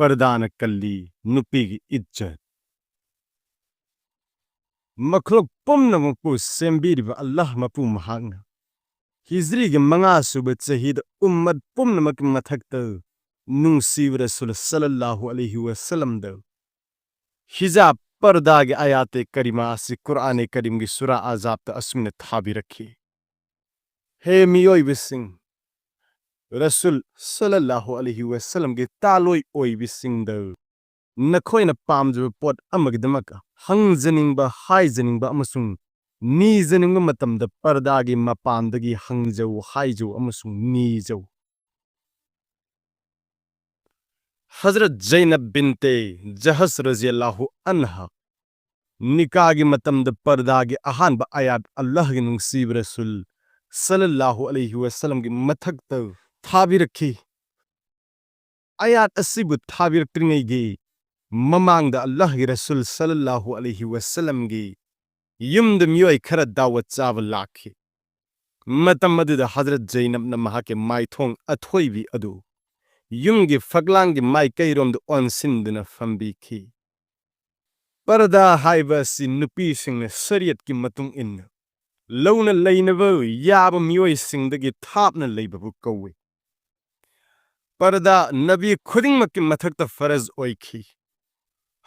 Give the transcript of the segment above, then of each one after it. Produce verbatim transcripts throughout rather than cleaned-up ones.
ꯄꯔꯗꯥꯅ ꯀꯜꯂꯤ, ꯅꯨꯄꯤꯒꯤ ꯏꯖꯠ꯫ ꯃꯈ꯭ꯂꯨꯛ ꯄꯨꯝꯅꯃꯛꯄꯨ ꯁꯦꯝꯕꯤꯔꯤꯕ ꯑꯜꯂꯥꯍ ꯃꯄꯨ ꯃꯍꯥꯛꯅ ꯍꯤꯖ꯭ꯔꯤꯒꯤ ꯃꯉꯥꯁꯨꯕ ꯆꯍꯤꯗ ꯎꯝꯃꯠ ꯄꯨꯝꯅꯃꯛꯀꯤ ꯃꯊꯛꯇ ꯅꯨꯡꯁꯤꯕ ꯔꯁꯨꯜ ꯁꯜꯂꯜꯂꯥꯍꯨ ꯑꯂꯩꯍꯤ ꯋꯁꯜꯂꯝꯗ ꯍꯤꯖꯥꯕ, ꯄꯔꯗꯥꯒꯤ ꯑꯥꯌꯥꯇꯦ ꯀꯔꯤꯃꯥ ꯑꯁꯤ ꯀꯨꯔꯑꯥꯅꯦ ꯀꯔꯤꯝꯒꯤ ꯁꯨꯔꯥ ꯑꯍꯖꯥꯕꯇ ꯑꯁꯨꯝꯅ ꯊꯥꯕꯤꯔꯛꯈꯤ: ꯍꯦ ꯃꯤꯑꯣꯏꯕꯁꯤꯡ, ꯔꯁꯨꯜ ꯁꯜꯂꯜꯂꯥꯍꯨ ꯑꯂꯩꯍꯤ ꯋꯁꯜꯂꯝꯒꯤ ꯇꯥꯂꯣꯏ ꯑꯣꯏꯕꯁꯤꯡꯗ ꯅꯈꯣꯏꯅ ꯄꯥꯝꯖꯕ ꯄꯣꯠ ꯑꯃꯒꯤꯗꯃꯛ ꯍꯪꯖꯅꯤꯡꯕ, ꯍꯥꯏꯖꯅꯤꯡꯕ ꯑꯃꯁꯨꯡ ꯅꯤꯖꯅꯤꯡꯕ ꯃꯇꯝꯗ ꯄꯔꯗꯥꯒꯤ ꯃꯄꯥꯟꯗꯒꯤ ꯍꯪꯖꯧ, ꯍꯥꯏꯖꯧ ꯑꯃꯁꯨꯡ ꯅꯤꯖꯧ꯫ ꯍꯖꯔꯠ ꯖꯩꯅꯕ ꯕꯤꯟꯇꯦ ꯖꯍꯁ ꯔꯖꯤꯌꯜꯂꯥꯍꯨ ꯑꯟꯍ ꯅꯤꯀꯥꯒꯤ ꯃꯇꯝꯗ ꯄꯔꯗꯥꯒꯤ ꯑꯍꯥꯟꯕ ꯑꯥꯌꯥꯠ ꯑꯜꯂꯥꯍꯒꯤ ꯅꯨꯡꯁꯤꯕ ꯔꯁꯨꯜ ꯁꯜꯂꯜꯂꯥꯍꯨ ꯑꯂꯩꯍꯤ ꯋꯁꯜꯂꯝꯒꯤ ꯃꯊꯛꯇ ꯊꯥꯕꯤꯔꯛꯈꯤ꯫ ꯑꯥꯌꯥꯠ ꯑꯁꯤꯕꯨ ꯊꯥꯕꯤꯔꯛꯇ꯭ꯔꯤꯉꯩꯒꯤ ꯃꯃꯥꯡꯗ ꯑꯜꯂꯥꯍꯒꯤ ꯔꯁꯨꯜ ꯁꯜꯂꯜꯂꯥꯍꯨ ꯑꯂꯩꯍꯤ ꯋꯁꯜꯂꯝꯒꯤ ꯌꯨꯝꯗ ꯃꯤꯑꯣꯏ ꯈꯔ ꯗꯥꯋꯠ ꯆꯥꯕ ꯂꯥꯛꯈꯤ꯫ ꯃꯇꯝ ꯑꯗꯨꯗ ꯍꯖꯔꯠ ꯖꯩꯅꯕꯅ ꯃꯍꯥꯛꯀꯤ ꯃꯥꯏꯊꯣꯡ ꯑꯊꯣꯏꯕꯤ ꯑꯗꯨ ꯌꯨꯝꯒꯤ ꯐꯛꯂꯥꯡꯒꯤ ꯃꯥꯏꯀꯩꯔꯣꯝꯗ ꯑꯣꯟꯁꯤꯟꯗꯨꯅ ꯐꯝꯕꯤꯈꯤ꯫ ꯄꯔꯗꯥ ꯍꯥꯏꯕ ꯑꯁꯤ ꯅꯨꯄꯤꯁꯤꯡꯅ ꯁꯔꯤꯌꯠꯀꯤ ꯃꯇꯨꯡ ꯏꯟꯅ ꯂꯧꯅ ꯂꯩꯅꯕ ꯌꯥꯕ ꯃꯤꯑꯣꯏꯁꯤꯡꯗꯒꯤ ꯊꯥꯞꯅ ꯂꯩꯕꯕꯨ ꯀꯧꯏ꯫ ꯄꯔꯗꯥ ꯅꯕꯤ ꯈꯨꯗꯤꯡꯃꯛꯀꯤ ꯃꯊꯛꯇ ꯐꯔꯖ ꯑꯣꯏꯈꯤ꯫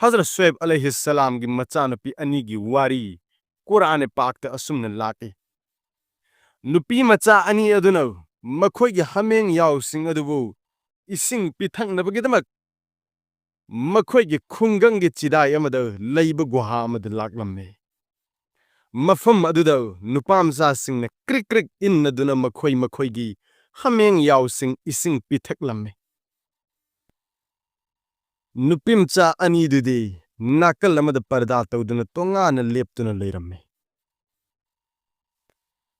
ꯍꯖꯔꯠ ꯁꯨꯑꯦꯕ ꯑꯂꯩꯍꯤꯁꯁꯂꯥꯝꯒꯤ ꯃꯆꯥꯅꯨꯄꯤ ꯑꯅꯤꯒꯤ ꯋꯥꯔꯤ ꯀꯨꯔꯥꯟ ꯄꯥꯛꯇ ꯑꯁꯨꯝꯅ ꯂꯥꯛꯏ: ꯅꯨꯄꯤ ꯃꯆꯥ ꯑꯅꯤ ꯑꯗꯨꯅ ꯃꯈꯣꯏꯒꯤ ꯍꯥꯃꯦꯡ ꯌꯥꯎꯁꯤꯡ ꯑꯗꯨꯕꯨ ꯏꯁꯤꯡ ꯄꯤꯊꯛꯅꯕꯒꯤꯗꯃꯛ ꯃꯈꯣꯏꯒꯤ ꯈꯨꯡꯒꯪꯒꯤ ꯆꯤꯗꯥꯏ ꯑꯃꯗ ꯂꯩꯕ ꯒꯨꯍꯥ ꯑꯃꯗ ꯂꯥꯛꯂꯝꯃꯤ꯫ ꯃꯐꯝ ꯑꯗꯨꯗ ꯅꯨꯄꯥꯃꯆꯥꯁꯤꯡꯅ ꯀ꯭ꯔꯤꯛ ꯀ꯭ꯔꯤꯛ ꯏꯟꯅꯗꯨꯅ ꯃꯈꯣꯏ ꯃꯈꯣꯏꯒꯤ ꯍꯥꯃꯦꯡ ꯌꯥꯎꯁꯤꯡ ꯏꯁꯤꯡ ꯄꯤꯊꯛꯂꯝꯃꯤ꯫ ꯅꯨꯄꯤꯃꯆꯥ ꯑꯅꯤꯗꯨꯗꯤ ꯅꯥꯀꯜ ꯑꯃꯗ ꯄꯔꯗꯥ ꯇꯧꯗꯨꯅ ꯇꯣꯉꯥꯟꯅ ꯂꯦꯞꯇꯨꯅ ꯂꯩꯔꯝꯃꯤ꯫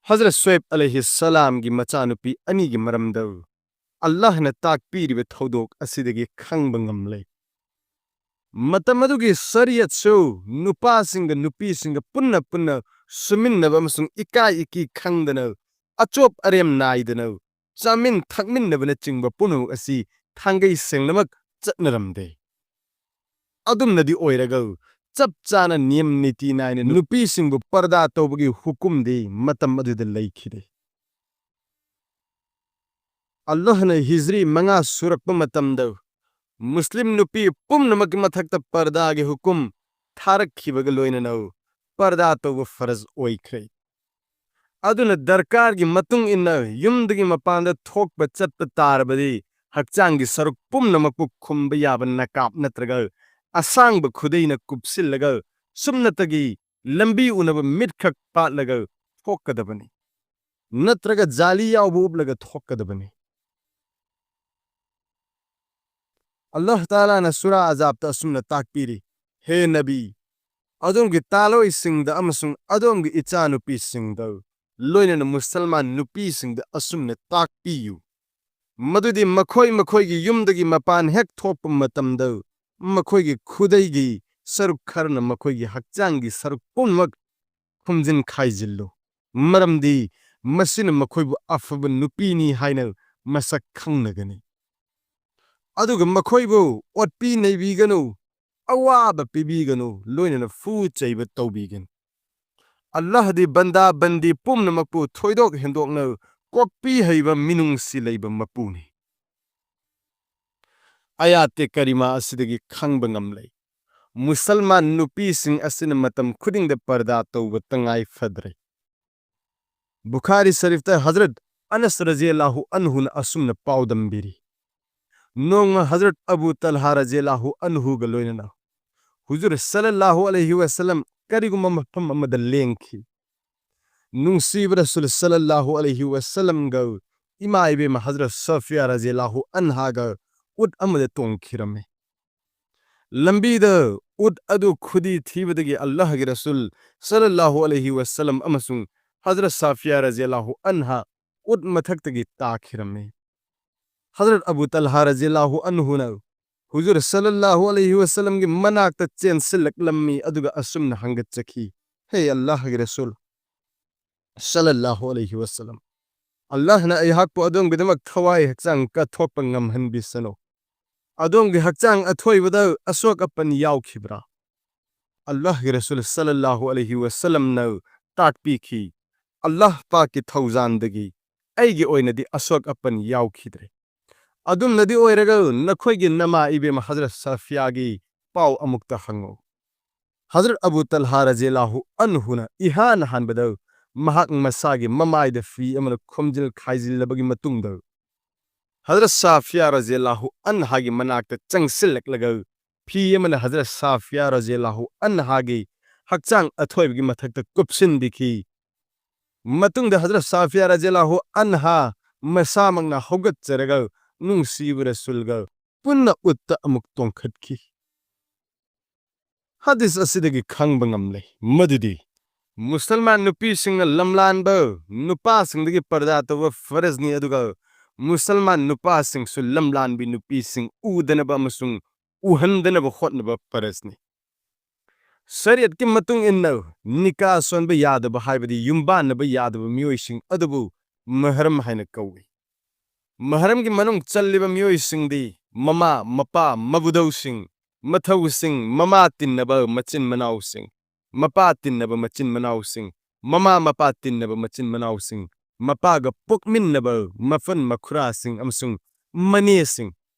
ꯍꯖꯔꯠ ꯁꯨꯑꯦꯕ ꯑꯂꯩꯍꯤꯁꯁꯂꯥꯝꯒꯤ ꯃꯆꯥꯅꯨꯄꯤ ꯑꯅꯤꯒꯤ ꯃꯔꯝꯗ ꯑꯜꯂꯥꯍꯅ ꯇꯥꯛꯄꯤꯔꯤꯕ ꯊꯧꯗꯣꯛ ꯑꯁꯤꯗꯒꯤ ꯈꯪꯕ ꯉꯝꯂꯦ꯫ ꯃꯇꯝ ꯑꯗꯨꯒꯤ ꯁꯔꯤꯌꯠꯁꯨ ꯅꯨꯄꯥꯁꯤꯡꯒ ꯅꯨꯄꯤꯁꯤꯡꯒ ꯄꯨꯟꯅ ꯄꯨꯟꯅ ꯁꯨꯃꯤꯟꯅꯕ ꯑꯃꯁꯨꯡ ꯏꯀꯥꯏ ꯏꯀꯤ ꯈꯪꯗꯅ ꯑꯆꯣꯞ ꯑꯔꯦꯝ ꯅꯥꯏꯗꯅ ꯆꯥꯃꯤꯟ ꯊꯛꯃꯤꯟꯅꯕꯅꯆꯤꯡꯕ ꯄꯨꯝꯅꯃꯛ ꯑꯁꯤ ꯊꯥꯡꯒꯩ ꯁꯦꯡꯅꯃꯛ ꯆꯠꯅꯔꯝꯗꯦ꯫ ꯑꯗꯨꯝꯅꯗꯤ ꯑꯣꯏꯔꯒ, ꯆꯞ ꯆꯥꯅ ꯅꯤꯌꯝ ꯅꯤꯇꯤ ꯅꯥꯏꯅ ꯅꯨꯄꯤꯁꯤꯡꯕꯨ ꯄꯔꯗꯥ ꯇꯧꯕꯒꯤ ꯍꯨꯀꯨꯝꯗꯤ ꯃꯇꯝ ꯑꯗꯨꯗ ꯂꯩꯈꯤꯗꯦ꯫ ꯑꯜꯂꯥꯍꯅ ꯍꯤꯖ꯭ꯔꯤ ꯃꯉꯥ ꯁꯨꯔꯛꯄ ꯃꯇꯝꯗ ꯃꯨꯁꯂꯤꯝ ꯅꯨꯄꯤ ꯄꯨꯝꯅꯃꯛꯀꯤ ꯃꯊꯛꯇ ꯄꯔꯗꯥꯒꯤ ꯍꯨꯀꯨꯝ ꯊꯥꯔꯛꯈꯤꯕꯒ ꯂꯣꯏꯅꯅ ꯄꯔꯗꯥ ꯇꯧꯕ ꯐꯔꯖ ꯑꯣꯏꯈ꯭ꯔꯦ꯫ ꯑꯗꯨꯅ ꯗꯔꯀꯥꯔꯒꯤ ꯃꯇꯨꯡ ꯏꯟꯅ ꯌꯨꯝꯗꯒꯤ ꯃꯄꯥꯟꯗ ꯊꯣꯛꯄ ꯆꯠꯄ ꯇꯥꯔꯕꯗꯤ ꯍꯛꯆꯥꯡꯒꯤ ꯁꯔꯨꯛ ꯄꯨꯝꯅꯃꯛꯄꯨ ꯈꯨꯝꯕ ꯌꯥꯕ ꯅꯀꯥꯞ ꯅꯠꯇ꯭ꯔꯒ ꯑꯁꯥꯡꯕ ꯈꯨꯗꯩꯅ ꯀꯨꯞꯁꯤꯜꯂꯒ ꯁꯨꯞꯅꯇꯒꯤ ꯂꯝꯕꯤ ꯎꯅꯕ ꯃꯤꯠꯈꯛ ꯄꯥꯠꯂꯒ ꯊꯣꯛꯀꯗꯕꯅꯤ, ꯅꯠꯇ꯭ꯔꯒ ꯖꯥꯂꯤ ꯌꯥꯎꯕ ꯎꯞꯂꯒ ꯊꯣꯛꯀꯗꯕꯅꯤ꯫ ꯑꯜꯂꯥꯍ ꯇꯥꯂꯥꯅ ꯁꯨꯔꯥ ꯑꯖꯥꯕꯇ ꯑꯁꯨꯝꯅ ꯇꯥꯛꯄꯤꯔꯤ, "ꯍꯦ ꯅꯕꯤ, ꯑꯗꯣꯝꯒꯤ ꯇꯥꯂꯣꯏꯁꯤꯡꯗ ꯑꯃꯁꯨꯡ ꯑꯗꯣꯝꯒꯤ ꯏꯆꯥꯅꯨꯄꯤꯁꯤꯡꯗ, ꯂꯣꯏꯅꯅ ꯃꯨꯁꯜꯃꯥꯟ ꯅꯨꯄꯤꯁꯤꯡꯗ ꯑꯁꯨꯝꯅ ꯇꯥꯛꯄꯤꯌꯨ, ꯃꯗꯨꯗꯤ ꯃꯈꯣꯏ ꯃꯈꯣꯏꯒꯤ ꯌꯨꯝꯗꯒꯤ ꯃꯄꯥꯟ ꯍꯦꯛ ꯊꯣꯛꯄ ꯃꯇꯝꯗ ꯃꯈꯣꯏꯒꯤ ꯈꯨꯗꯩꯒꯤ ꯁꯔꯨꯛ ꯈꯔꯅ ꯃꯈꯣꯏꯒꯤ ꯍꯛꯆꯥꯡꯒꯤ ꯁꯔꯨꯛ ꯄꯨꯝꯅꯃꯛ ꯈꯨꯝꯖꯤꯟ ꯈꯥꯏꯖꯤꯜꯂꯨ, ꯃꯔꯝꯗꯤ ꯃꯁꯤꯅ ꯃꯈꯣꯏꯕꯨ ꯑꯐꯕ ꯅꯨꯄꯤꯅꯤ ꯍꯥꯏꯅ ꯃꯁꯛ ꯈꯪꯅꯒꯅꯤ꯫ ꯑꯗꯨꯒ ꯃꯈꯣꯏꯕꯨ ꯑꯣꯠꯄꯤ ꯅꯩꯕꯤꯒꯅꯨ, ꯑꯋꯥꯕ ꯄꯤꯕꯤꯒꯅꯨ, ꯂꯣꯏꯅꯅ ꯐꯨ ꯆꯩꯕ ꯇꯧꯕꯤꯒꯅꯨ꯫ ꯑꯜꯂꯥꯍꯗꯤ ꯕꯟꯗꯥ ꯕꯟꯗꯤ ꯄꯨꯝꯅꯃꯛꯄꯨ ꯊꯣꯏꯗꯣꯛ ꯍꯦꯟꯗꯣꯛꯅ ꯀꯣꯛꯄꯤ ꯍꯩꯕ ꯃꯤꯅꯨꯡꯁꯤ ꯂꯩꯕ ꯃꯄꯨꯅꯤ"꯫ ꯑꯌꯥꯇꯦ ꯀꯔꯤꯃꯥ ꯑꯁꯤꯗꯒꯤ ꯈꯪꯕ ꯉꯝꯂꯦ, ꯃꯨꯁꯜꯃꯥꯟ ꯅꯨꯄꯤꯁꯤꯡ ꯑꯁꯤꯅ ꯃꯇꯝ ꯈꯨꯗꯤꯡꯗ ꯄꯔꯗꯥ ꯇꯧꯕ ꯇꯉꯥꯏ ꯐꯗ꯭ꯔꯦ꯫ ꯕꯨꯈꯥꯔꯤ ꯁꯔꯤꯐꯇ ꯍꯖꯔꯠ ꯑꯅꯁ ꯔꯖꯤꯌꯜꯂꯥꯍꯨ ꯑꯟꯍꯨꯅ ꯑꯁꯨꯝꯅ ꯄꯥꯎꯗꯝꯕꯤꯔꯤ, ꯅꯣꯡꯃ ꯍꯖꯔꯠ ꯑꯕꯨ ꯇꯜꯍꯥ ꯔꯖꯤꯌꯜꯂꯥꯍꯨ ꯑꯟꯍꯨꯒ ꯂꯣꯏꯅꯅ ꯍꯨꯖꯨꯔ ꯁꯜꯂꯜꯂꯥꯍꯨ ꯑꯂꯩꯍꯤ ꯋꯁꯜꯂꯝ ꯀꯔꯤꯒꯨꯝꯕ ꯃꯐꯝ ꯑꯃꯗ ꯂꯦꯡꯈꯤ꯫ ꯅꯨꯡꯁꯤꯕ ꯔꯁꯨꯜ ꯁꯜꯂꯜꯂꯥꯍꯨ ꯑꯂꯩꯍꯤ ꯋꯁꯜꯂꯝꯒ ꯏꯃꯥ ꯏꯕꯦꯝꯃ ꯍꯖꯔꯠ ꯁꯐꯤꯌꯥ ꯔꯖꯤꯌꯜꯂꯥꯍꯨ ꯑꯟꯍꯥꯒ ꯎꯠ ꯑꯃꯗ ꯇꯣꯡꯈꯤꯔꯝꯃꯤ꯫ ꯂꯝꯕꯤꯗ ꯎꯠ ꯑꯗꯨ ꯈꯨꯗꯤ ꯊꯤꯕꯗꯒꯤ ꯑꯜꯂꯥꯍꯒꯤ ꯔꯁꯨꯜ ꯁꯜꯂꯜꯂꯥꯍꯨ ꯑꯂꯩꯍꯤ ꯋꯁꯜꯂꯝ ꯑꯃꯁꯨꯡ ꯍꯖꯔꯠ ꯁꯐꯤꯌꯥ ꯔꯖꯤꯌꯜꯂꯥꯍꯨ ꯑꯟꯍꯥ ꯎꯠ ꯃꯊꯛꯇꯒꯤ ꯇꯥꯈꯤꯔꯝꯃꯤ꯫ ꯍꯖꯔꯠ ꯑꯕꯨ ꯇꯜꯍꯥ ꯔꯖꯤꯌꯜꯂꯥꯍꯨ ꯑꯟꯍꯨꯅ ꯍꯨꯖꯨꯔ ꯁꯜꯂꯜꯂꯥꯍꯨ ꯑꯂꯩꯍꯤ ꯋꯁꯜꯂꯝꯒꯤ ꯃꯅꯥꯛꯇ ꯆꯦꯟꯁꯤꯜꯂꯛꯂꯝꯃꯤ, ꯑꯗꯨꯒ ꯑꯁꯨꯝꯅ ꯍꯪꯒꯠꯆꯈꯤ, "ꯍꯦ ꯑꯜꯂꯥꯍꯒꯤ ꯔꯁꯨꯜ ꯁꯜꯂꯜꯂꯥꯍꯨ ꯑꯂꯩꯍꯤ ꯋꯁꯜꯂꯝ, ꯑꯜꯂꯥꯍꯅ ꯑꯩꯍꯥꯛꯄꯨ ꯑꯗꯣꯝꯒꯤꯗꯃꯛ ꯊꯋꯥꯏ ꯍꯛꯆꯥꯡ ꯀꯠꯊꯣꯛꯄ ꯉꯝꯍꯟꯕꯤꯁꯅꯨ꯫ ꯑꯗꯣꯝꯒꯤ ꯍꯛꯆꯥꯡ ꯑꯊꯣꯏꯕꯗ ꯑꯁꯣꯛ ꯑꯄꯟ ꯌꯥꯎꯈꯤꯕ꯭ꯔꯥ? ꯑꯜꯂꯥꯍꯒꯤ ꯔꯁꯨꯜ ꯁꯜꯂꯜꯂꯥꯍꯨ ꯑꯂꯩꯍꯤ ꯋꯁꯜꯂꯝꯅ ꯇꯥꯛꯄꯤꯈꯤ, "ꯑꯜꯂꯥꯍ ꯄꯥꯛꯀꯤ ꯊꯧꯖꯥꯟꯗꯒꯤ ꯑꯩꯒꯤ ꯑꯣꯏꯅꯗꯤ ꯑꯁꯣꯛ ꯑꯄꯟ ꯌꯥꯎꯈꯤꯗ꯭ꯔꯦ꯫ ꯑꯗꯨꯝꯅꯗꯤ ꯑꯣꯏꯔꯒ ꯅꯈꯣꯏꯒꯤ ꯅꯃꯥ ꯏꯕꯦꯝꯃ ꯍꯖꯔꯠ ꯁꯥꯐꯤꯌꯥꯒꯤ ꯄꯥꯎ ꯑꯃꯨꯛꯇ ꯍꯪꯉꯨ꯫" ꯍꯖꯔꯠ ꯑꯕꯨ ꯇꯜꯍꯥ ꯔꯖꯤꯌꯜꯂꯥꯍꯨ ꯑꯟꯍꯨꯅ ꯏꯍꯥꯟ ꯍꯥꯟꯕꯗ ꯃꯍꯥꯛ ꯃꯁꯥꯒꯤ ꯃꯃꯥꯏꯗ ꯐꯤ ꯑꯃꯅ ꯈꯣꯝꯖꯤꯜ ꯈꯥꯏꯖꯤꯜꯂꯕꯒꯤ ꯃꯇꯨꯡꯗ, ꯍꯖꯔꯠ ꯁꯥꯐꯤꯌꯥ ꯔꯖꯤꯌꯜꯂꯥꯍꯨ ꯑꯟꯍꯥꯒꯤ ꯃꯅꯥꯛꯇ ꯆꯪꯁꯤꯜꯂꯛꯂꯒ ꯐꯤ ꯑꯃꯅ ꯍꯖꯔꯠ ꯁꯥꯐꯤꯌꯥ ꯔꯖꯤꯌꯜꯂꯥꯍꯨ ꯑꯟꯍꯥꯒꯤ ꯍꯛꯆꯥꯡ ꯑꯊꯣꯏꯕꯒꯤ ꯃꯊꯛꯇ ꯀꯨꯞꯁꯤꯟꯕꯤꯈꯤ꯫ ꯃꯇꯨꯡꯗ ꯍꯖꯔꯠ ꯁꯥꯐꯤꯌꯥ ꯔꯖꯤꯌꯜꯂꯥꯍꯨ ꯑꯟꯍꯥ ꯃꯁꯥꯃꯛꯅ ꯍꯧꯒꯠꯆꯔꯒ ꯅꯨꯡꯁꯤꯕ ꯔꯁꯨꯜꯒ ꯄꯨꯟꯅ ꯎꯠꯇ ꯑꯃꯨꯛ ꯇꯣꯡꯈꯠꯈꯤ꯫ ꯍꯗꯤꯁ ꯑꯁꯤꯗꯒꯤ ꯈꯪꯕ ꯉꯝꯂꯦ ꯃꯗꯨꯗꯤ ꯃꯨꯁꯜꯃꯥꯟ ꯅꯨꯄꯤꯁꯤꯡꯅ ꯂꯝꯂꯥꯟꯕ ꯅꯨꯄꯥꯁꯤꯡꯗꯒꯤ ꯄꯔꯗꯥ ꯇꯧꯕ ꯐꯔꯖꯅꯤ, ꯑꯗꯨꯒ ꯃꯨꯁꯜꯃꯥꯟ ꯅꯨꯄꯥꯁꯤꯡꯁꯨ ꯂꯝꯂꯥꯟꯕꯤ ꯅꯨꯄꯤꯁꯤꯡ ꯎꯗꯅꯕ ꯑꯃꯁꯨꯡ ꯎꯍꯟꯗꯅꯕ ꯍꯣꯠꯅꯕ ꯐꯔꯖꯅꯤ꯫ ꯁꯔꯤꯌꯠꯀꯤ ꯃꯇꯨꯡ ꯏꯟꯅ ꯅꯤꯀꯥ ꯁꯣꯟꯕ ꯌꯥꯗꯕ, ꯍꯥꯏꯕꯗꯤ ꯌꯨꯝꯕꯥꯟꯅꯕ ꯌꯥꯗꯕ ꯃꯤꯑꯣꯏꯁꯤꯡ ꯑꯗꯨꯕꯨ ꯃꯍꯔꯝ ꯍꯥꯏꯅ ꯀꯧꯏ꯫ ꯃꯍꯔꯝꯒꯤ ꯃꯅꯨꯡ ꯆꯜꯂꯤꯕ ꯃꯤꯑꯣꯏꯁꯤꯡꯗꯤ ꯃꯃꯥ, ꯃꯄꯥ, ꯃꯕꯨꯙꯧꯁꯤꯡ, ꯃꯊꯧꯁꯤꯡ, ꯃꯃꯥ ꯇꯤꯟꯅꯕ ꯃꯆꯤꯟ ꯃꯅꯥꯎꯁꯤꯡ, ꯃꯄꯥ ꯇꯤꯟꯅꯕ ꯃꯆꯤꯟ ꯃꯅꯥꯎꯁꯤꯡ, ꯃꯃꯥ ꯃꯄꯥ ꯇꯤꯟꯅꯕ ꯃꯆꯤꯟ ꯃꯅꯥꯎꯁꯤꯡ, ꯃꯄꯥꯒ ꯄꯣꯛꯃꯤꯟꯅꯕ ꯃꯐꯟ ꯃꯈꯨꯔꯥꯁꯤꯡ ꯑꯃꯁꯨꯡ ꯃꯅꯦꯁꯤꯡ,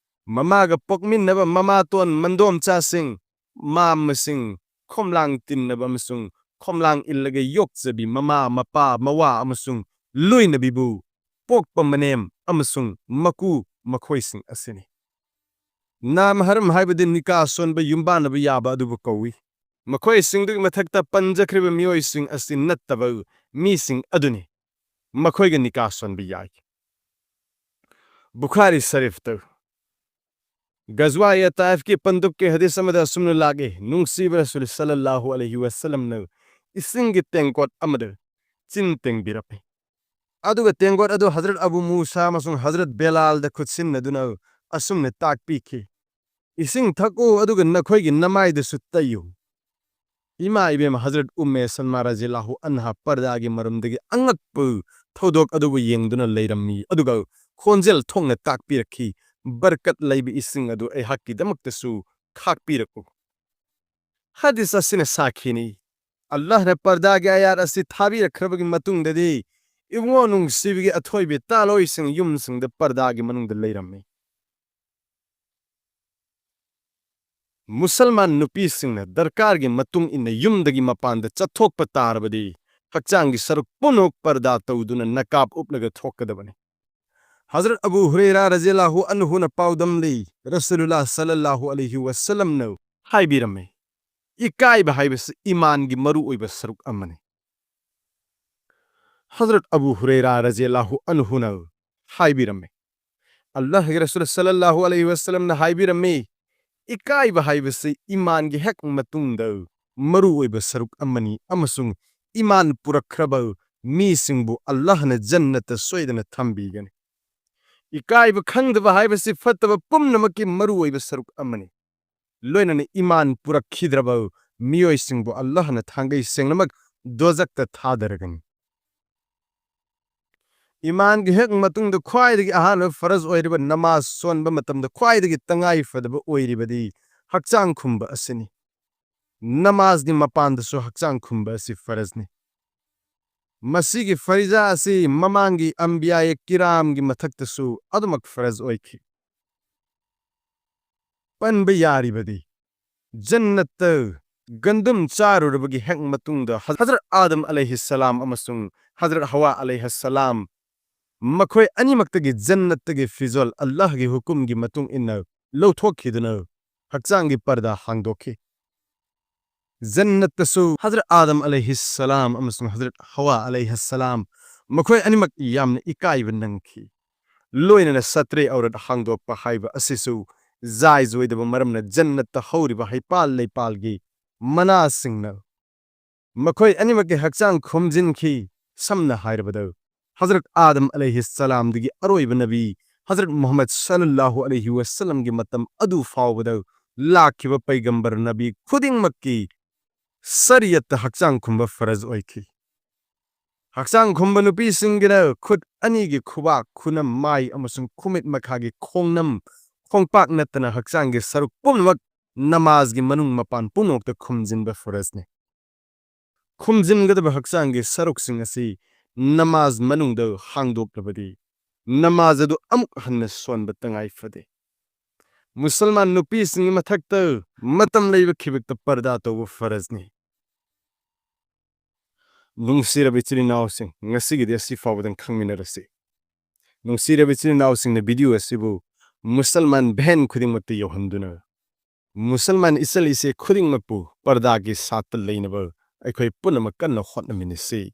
ꯃꯃꯥꯒ ꯄꯣꯛꯃꯤꯟꯅꯕ ꯃꯃꯥꯇꯣꯟ ꯃꯟꯗꯣꯝꯆꯥꯁꯤꯡ, ꯃꯥꯝꯃꯁꯤꯡ, ꯈꯣꯝꯂꯥꯡ ꯇꯤꯟꯅꯕ ꯑꯃꯁꯨꯡ ꯈꯣꯝꯂꯥꯡ ꯏꯜꯂꯒ ꯌꯣꯛꯆꯕꯤ ꯃꯃꯥ, ꯃꯄꯥ, ꯃꯋꯥ ꯑꯃꯁꯨꯡ ꯂꯣꯏꯅꯕꯤꯕꯨ ꯄꯣꯛꯄ ꯃꯅꯦꯝ ꯑꯃꯁꯨꯡ ꯃꯀꯨ ꯃꯈꯣꯏꯁꯤꯡ ꯑꯁꯤꯅꯤ꯫ ꯅꯥꯃꯍꯔꯝ ꯍꯥꯏꯕꯗꯤ ꯅꯤꯀꯥ ꯁꯣꯟꯕ ꯌꯨꯝꯕꯥꯟꯅꯕ ꯌꯥꯕ ꯑꯗꯨꯕꯨ ꯀꯧꯏ꯫ ꯃꯈꯣꯏꯁꯤꯡꯗꯨꯒꯤ ꯃꯊꯛꯇ ꯄꯟꯖꯈ꯭ꯔꯤꯕ ꯃꯤꯑꯣꯏꯁꯤꯡ ꯑꯁꯤ ꯅꯠꯇꯕ ꯃꯤꯁꯤꯡ ꯑꯗꯨꯅꯤ꯫ ꯃꯈꯣꯏꯒ ꯅꯤꯀꯥ ꯁꯣꯟꯕ ꯌꯥꯏ꯫ ꯕꯨꯈꯥꯔꯤ ꯁꯔꯤꯐꯇ ꯒꯖꯋꯥ-ꯏ-ꯇꯥꯏꯐꯀꯤ ꯄꯟꯗꯨꯞꯀꯤ ꯍꯗꯤꯁ ꯑꯃꯗ ꯑꯁꯨꯝꯅ ꯂꯥꯛꯏ, ꯅꯨꯡꯁꯤꯕ ꯔꯁꯨꯜ ꯁꯜꯂꯜꯂꯥꯍꯨ ꯑꯂꯩꯍꯤ ꯋꯁꯜꯂꯝꯅ ꯏꯁꯤꯡꯒꯤ ꯇꯦꯡꯀꯣꯠ ꯑꯃꯗ ꯆꯤꯟ ꯇꯦꯡꯕꯤꯔꯝꯃꯤ꯫ ꯑꯗꯨꯒ ꯇꯦꯡꯀꯣꯠ ꯑꯗꯨ ꯍꯖꯔꯠ ꯑꯕꯨ ꯃꯨꯁꯥ ꯑꯃꯁꯨꯡ ꯍꯖꯔꯠ ꯕꯦꯂꯥꯜꯗ ꯈꯨꯠꯁꯤꯟꯅꯗꯨꯅ ꯑꯁꯨꯝꯅ ꯇꯥꯛꯄꯤꯈꯤ, "ꯏꯁꯤꯡ ꯊꯛꯎ, ꯑꯗꯨꯒ ꯅꯈꯣꯏꯒꯤ ꯅꯃꯥꯏꯗꯁꯨ ꯇꯩꯌꯨ꯫" ꯏꯃꯥ ꯏꯕꯦꯝꯃ ꯍꯖꯔꯠ ꯎꯝꯃꯦ ꯁꯜꯃꯥ ꯔꯖꯤꯌꯜꯂꯥꯍꯨ ꯑꯟꯍꯥ ꯄꯔꯗꯥꯒꯤ ꯃꯔꯨꯝꯗꯒꯤ ꯑꯉꯛꯄ ꯊꯧꯗꯣꯛ ꯑꯗꯨꯕꯨ ꯌꯦꯡꯗꯨꯅ ꯂꯩꯔꯝꯃꯤ, ꯑꯗꯨꯒ ꯈꯣꯟꯖꯦꯜ ꯊꯣꯛꯅ ꯇꯥꯛꯄꯤꯔꯛꯈꯤ, ꯕꯔꯀꯠ ꯂꯩꯕ ꯏꯁꯤꯡ ꯑꯗꯨ ꯑꯩꯍꯥꯛꯀꯤꯗꯃꯛꯇꯁꯨ ꯈꯥꯛꯄꯤꯔꯛꯎ꯫ ꯍꯗꯤꯁ ꯑꯁꯤꯅ ꯁꯥꯈꯤꯅꯤ, ꯑꯜꯂꯥꯍꯅ ꯄꯔꯗꯥꯒꯤ ꯑꯌꯥꯠ ꯑꯁꯤ ꯊꯥꯕꯤꯔꯛꯈ꯭ꯔꯕꯒꯤ ꯃꯇꯨꯡꯗꯗꯤ ꯏꯕꯨꯡꯉꯣ ꯅꯨꯡꯁꯤꯕꯒꯤ ꯑꯊꯣꯏꯕꯤ ꯇꯥꯂꯣꯏꯁꯤꯡ ꯌꯨꯝꯁꯤꯡꯗ ꯄꯔꯗꯥꯒꯤ ꯃꯅꯨꯡꯗ ꯂꯩꯔꯝꯃꯤ꯫ ꯃꯨꯁꯜꯃꯥꯟ ꯅꯨꯄꯤꯁꯤꯡꯅ ꯗꯔꯀꯥꯔꯒꯤ ꯃꯇꯨꯡ ꯏꯟꯅ ꯌꯨꯝꯗꯒꯤ ꯃꯄꯥꯟꯗ ꯆꯠꯊꯣꯛꯄ ꯇꯥꯔꯕꯗꯤ ꯍꯛꯆꯥꯡꯒꯤ ꯁꯔꯨꯛ ꯄꯨꯝꯅꯃꯛ ꯄꯔꯗꯥ ꯇꯧꯗꯨꯅ ꯅꯀꯥꯞ ꯎꯞꯂꯒ ꯊꯣꯛꯀꯗꯕꯅꯤ꯫ ꯍꯖꯔꯠ ꯑꯕꯨ ꯍꯨꯔꯩꯔꯥ ꯔꯖꯤꯌꯜꯂꯥꯍꯨ ꯑꯟꯍꯨꯅ ꯄꯥꯎꯗꯝꯂꯤ, ꯔꯁꯨꯂꯨꯜꯂꯥꯍ ꯁꯜꯂꯜꯂꯥꯍꯨ ꯑꯂꯩꯍꯤ ꯋꯁꯜꯂꯝꯅ ꯍꯥꯏꯕꯤꯔꯝꯃꯤ, "ꯏꯀꯥꯏꯕ ꯍꯥꯏꯕꯁꯤ ꯏꯃꯥꯟꯒꯤ ꯃꯔꯨꯑꯣꯏꯕ ꯁꯔꯨꯛ ꯑꯃꯅꯤ"꯫ ꯍꯖꯔꯠ ꯑꯕꯨ ꯍꯨꯔꯩꯔꯥ ꯔꯖꯤꯌꯜꯂꯥꯍꯨ ꯑꯟꯍꯨꯅ ꯍꯥꯏꯕꯤꯔꯝꯃꯤ, ꯑꯜꯂꯥꯍꯒꯤ ꯔꯁꯨꯜ ꯁꯜꯂꯜꯂꯥꯍꯨ ꯑꯂꯩꯍꯤ ꯋꯁꯜꯂꯝꯅ ꯍꯥꯏꯕꯤꯔꯝꯃꯤ, "ꯏꯀꯥꯏꯕ ꯍꯥꯏꯕꯁꯤ ꯏꯃꯥꯟꯒꯤ ꯍꯦꯛ ꯃꯇꯨꯡꯗ ꯃꯔꯨꯑꯣꯏꯕ ꯁꯔꯨꯛ ꯑꯃꯅꯤ ꯑꯃꯁꯨꯡ ꯏꯃꯥꯟ ꯄꯨꯔꯛꯈ꯭ꯔꯕ ꯃꯤꯁꯤꯡꯕꯨ ꯑꯜꯂꯥꯍꯅ ꯖꯟꯅꯠꯇ ꯁꯣꯏꯗꯅ ꯊꯝꯕꯤꯒꯅꯤ"꯫ ꯏꯀꯥꯏꯕ ꯈꯪꯗꯕ ꯍꯥꯏꯕꯁꯤ ꯐꯠꯇꯕ ꯄꯨꯝꯅꯃꯛꯀꯤ ꯃꯔꯨꯑꯣꯏꯕ ꯁꯔꯨꯛ ꯑꯃꯅꯤ꯫ ꯂꯣꯏꯅꯅ ꯏꯃꯥꯟ ꯄꯨꯔꯛꯈꯤꯗ꯭ꯔꯕ ꯃꯤꯑꯣꯏꯁꯤꯡꯕꯨ ꯑꯜꯂꯥꯍꯅ ꯊꯥꯡꯒꯩ ꯁꯦꯡꯅꯃꯛ ꯗꯣꯖꯛꯇ ꯊꯥꯗꯔꯒꯅꯤ꯫ ꯏꯃꯥꯟꯒꯤ ꯍꯦꯛ ꯃꯇꯨꯡꯗ ꯈ꯭ꯋꯥꯏꯗꯒꯤ ꯑꯍꯥꯟꯕ ꯐꯔꯖ ꯑꯣꯏꯔꯤꯕ ꯅꯃꯥꯖ ꯁꯣꯟꯕ ꯃꯇꯝꯗ ꯈ꯭ꯋꯥꯏꯗꯒꯤ ꯇꯉꯥꯏ ꯐꯗꯕ ꯑꯣꯏꯔꯤꯕꯗꯤ ꯍꯛꯆꯥꯡ ꯈꯨꯝꯕ ꯑꯁꯤꯅꯤ꯫ ꯅꯃꯥꯖꯒꯤ ꯃꯄꯥꯟꯗꯁꯨ ꯍꯛꯆꯥꯡ ꯈꯨꯝꯕ ꯑꯁꯤ ꯐꯔꯖꯅꯤ꯫ ꯃꯁꯤꯒꯤ ꯐꯔꯤꯖꯥ ꯑꯁꯤ ꯃꯃꯥꯡꯒꯤ ꯑꯝꯕꯤꯌꯥꯌꯦ ꯀꯤꯔꯥꯝꯒꯤ ꯃꯊꯛꯇꯁꯨ ꯑꯗꯨꯃꯛ ꯐꯔꯖ ꯑꯣꯏꯈꯤ꯫ ꯄꯟꯕ ꯌꯥꯔꯤꯕꯗꯤ, ꯖꯟꯅꯠꯇ ꯒꯟꯗꯨꯝ ꯆꯥꯔꯨꯔꯕꯒꯤ ꯍꯦꯛ ꯃꯇꯨꯡꯗ ꯍꯖꯔꯠ ꯑꯥꯗꯝ ꯑꯂꯩꯍꯤꯁꯁꯂꯥꯝ ꯑꯃꯁꯨꯡ ꯍꯖꯔꯠ ꯍꯋꯥ ꯑꯂꯩꯍꯁꯁꯂꯥꯝ, ꯃꯈꯣꯏ ꯑꯅꯤꯃꯛꯇꯒꯤ ꯖꯟꯅꯠꯇꯒꯤ ꯐꯤꯖꯣꯜ ꯑꯜꯂꯥꯍꯒꯤ ꯍꯨꯀꯨꯝꯒꯤ ꯃꯇꯨꯡ ꯏꯟꯅ ꯂꯧꯊꯣꯛꯈꯤꯗꯨꯅ ꯍꯛꯆꯥꯡꯒꯤ ꯄꯔꯗꯥ ꯍꯥꯡꯗꯣꯛꯈꯤ꯫ ꯖꯟꯅꯠꯇꯁꯨ ꯍꯖꯔꯠ ꯑꯥꯗꯝ ꯑꯂꯩꯍꯤꯁꯁꯂꯥꯝ ꯑꯃꯁꯨꯡ ꯍꯖꯔꯠ ꯍꯋꯥ ꯑꯂꯩꯍꯁꯁꯂꯥꯝ ꯃꯈꯣꯏ ꯑꯅꯤꯃꯛ ꯌꯥꯝꯅ ꯏꯀꯥꯏꯕ ꯅꯪꯈꯤ꯫ ꯂꯣꯏꯅꯅ ꯁꯇ꯭ꯔꯦ ꯑꯧꯔꯠ ꯍꯥꯡꯗꯣꯛꯄ ꯍꯥꯏꯕ ꯑꯁꯤꯁꯨ ꯖꯥꯏꯖ ꯑꯣꯏꯗꯕ ꯃꯔꯝꯅ ꯖꯟꯅꯠꯇ ꯍꯧꯔꯤꯕ ꯍꯩꯄꯥꯜ ꯂꯩꯄꯥꯜꯒꯤ ꯃꯅꯥꯁꯤꯡꯅ ꯃꯈꯣꯏ ꯑꯅꯤꯃꯛꯀꯤ ꯍꯛꯆꯥꯡ ꯈꯨꯝꯖꯤꯟꯈꯤ꯫ ꯁꯝꯅ ꯍꯥꯏꯔꯕꯗ, ꯍꯖꯔꯠ ꯑꯥꯗꯝ ꯑꯂꯩꯍꯤꯁꯁꯂꯥꯝꯗꯒꯤ ꯑꯔꯣꯏꯕ ꯅꯕꯤ ꯍꯖꯔꯠ ꯃꯨꯍꯝꯃꯗ ꯁꯜꯂꯜꯂꯥꯍꯨ ꯑꯂꯩꯍꯤ ꯋꯁꯜꯂꯝꯒꯤ ꯃꯇꯝ ꯑꯗꯨ ꯐꯥꯎꯕꯗ ꯂꯥꯛꯈꯤꯕ ꯄꯩꯒꯝꯕꯔ ꯅꯕꯤ ꯈꯨꯗꯤꯡꯃꯛꯀꯤ ꯁꯔꯤꯌꯠꯇ ꯍꯛꯆꯥꯡ ꯈꯨꯝꯕ ꯐꯔꯖ ꯑꯣꯏꯈꯤ꯫ ꯍꯛꯆꯥꯡ ꯈꯨꯝꯕ ꯅꯨꯄꯤꯁꯤꯡꯒꯤꯅ ꯈꯨꯠ ꯑꯅꯤꯒꯤ ꯈꯨꯕꯥꯛ, ꯈꯨꯅꯝ, ꯃꯥꯏ ꯑꯃꯁꯨꯡ ꯈꯨꯃꯤꯠ ꯃꯈꯥꯒꯤ ꯈꯣꯡꯅꯝ, ꯈꯣꯡꯄꯥꯛ ꯅꯠꯇꯅ ꯍꯛꯆꯥꯡꯒꯤ ꯁꯔꯨꯛ ꯄꯨꯝꯅꯃꯛ ꯅꯃꯥꯖꯒꯤ ꯃꯅꯨꯡ ꯃꯄꯥꯟ ꯄꯨꯝꯅꯃꯛꯇ ꯈꯨꯝꯖꯤꯟꯕ ꯐꯔꯖꯅꯤ꯫ ꯈꯨꯝꯖꯤꯟꯒꯗꯕ ꯍꯛꯆꯥꯡꯒꯤ ꯁꯔꯨꯛꯁꯤꯡ ꯑꯁꯤ ꯅꯃꯥꯖ ꯃꯅꯨꯡꯗ ꯍꯥꯡꯗꯣꯛꯂꯕꯗꯤ, ꯅꯃꯥꯖ ꯑꯗꯨ ꯑꯃꯨꯛ ꯍꯟꯅ ꯁꯣꯟꯕ ꯇꯉꯥꯏ ꯐꯗꯦ꯫ ꯃꯨꯁꯜꯃꯥꯟ ꯅꯨꯄꯤꯁꯤꯡꯒꯤ ꯃꯊꯛꯇ ꯃꯇꯝ ꯂꯩꯕ ꯈꯤꯕꯤꯛꯇ ꯄꯔꯗꯥ ꯇꯧꯕ ꯐꯔꯖꯅꯤ꯫ ꯅꯨꯡꯁꯤꯔꯕ ꯏꯆꯤꯜ ꯏꯅꯥꯎꯁꯤꯡ, ꯉꯁꯤꯒꯤꯗꯤ ꯑꯁꯤ ꯐꯥꯎꯕꯗꯪ ꯈꯪꯃꯤꯟꯅꯔꯁꯤ꯫ ꯅꯨꯡꯁꯤꯔꯕ ꯏꯆꯤꯜ ꯏꯅꯥꯎꯁꯤꯡꯅ video ꯑꯁꯤꯕꯨ ꯃꯨꯁꯜꯃꯥꯟ ꯚꯦꯟ ꯈꯨꯗꯤꯡꯃꯛꯇ ꯌꯧꯍꯟꯗꯨꯅ, ꯃꯨꯁꯜꯃꯥꯟ ꯏꯆꯜ ꯏꯆꯦ ꯈꯨꯗꯤꯡꯃꯛꯄꯨ ꯄꯔꯗꯥꯒꯤ ꯁꯥꯠꯇ ꯂꯩꯅꯕ ꯑꯩꯈꯣꯏ ꯄꯨꯝꯅꯃꯛ ꯀꯟꯅ ꯍꯣꯠꯅꯃꯤꯟꯅꯁꯤ꯫